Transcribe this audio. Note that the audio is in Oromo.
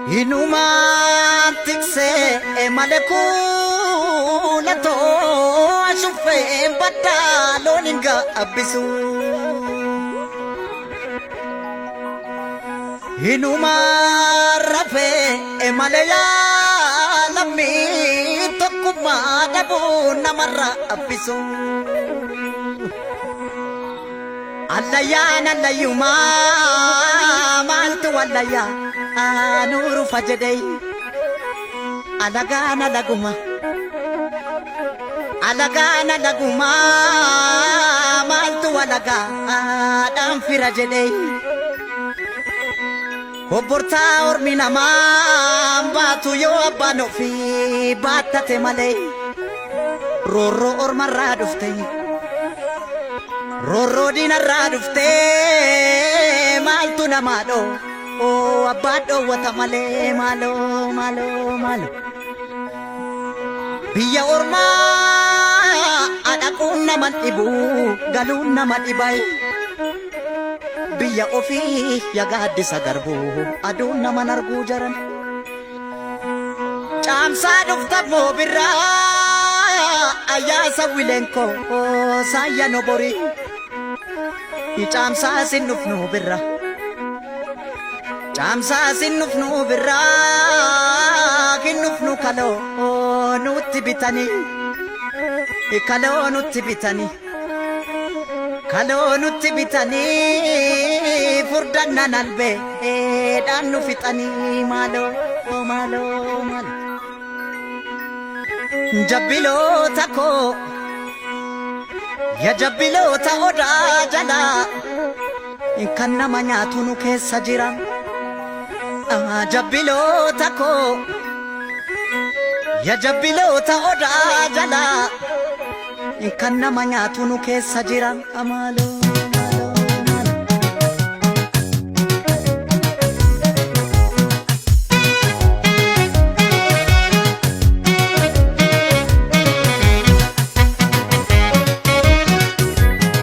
Hinumaan tiksee malee kuulatoo ashuffee baddaa loon hin gaabbisu. Hinumaan rafee malee yaalamii tokkummaa dhabuu namarraa abbisu. Allayyaan allayyumaa maaltu wallayyaa nuurufa jedhee alagaan alaguma. Alagaan alagumaa maaltu alagaadhaan fira jedhee. Obbortaa ormi namaa baatu yoo abbaan ofii baattate malee roorroo ormarraa dhufte roorroo diinarraa dhufte maaltu namaa dhoo oo abbaa dhoowwata malee maaloo maaloo maaloo. Biyya ormaa dhaquun nama dhibu galuun nama dhibai. Biyya ofii ya gaaddisa garbuu aduun naman arguu jaran. Caamsaa dhufta moo birraa ayyaasa wileenkoo saayya nobori. Caamsaa sin dhufnu birra. Caamsaa sin dhufnu birraa kin dhufnu kaloo nutti bitanii. Kaloo nutti bitanii. Kaloo nutti bitanii furdannan albee dhaan nu fixanii maaloo maaloo maaloo. Jabbiloota koo ya jabbiloota odaa jalaa kan nama nyaatu nu keessa jira. Jabbiloota koo ya jabbiloota odaa jalaa kan nama nyaatu nu keessa jira. Maaloo maaloo.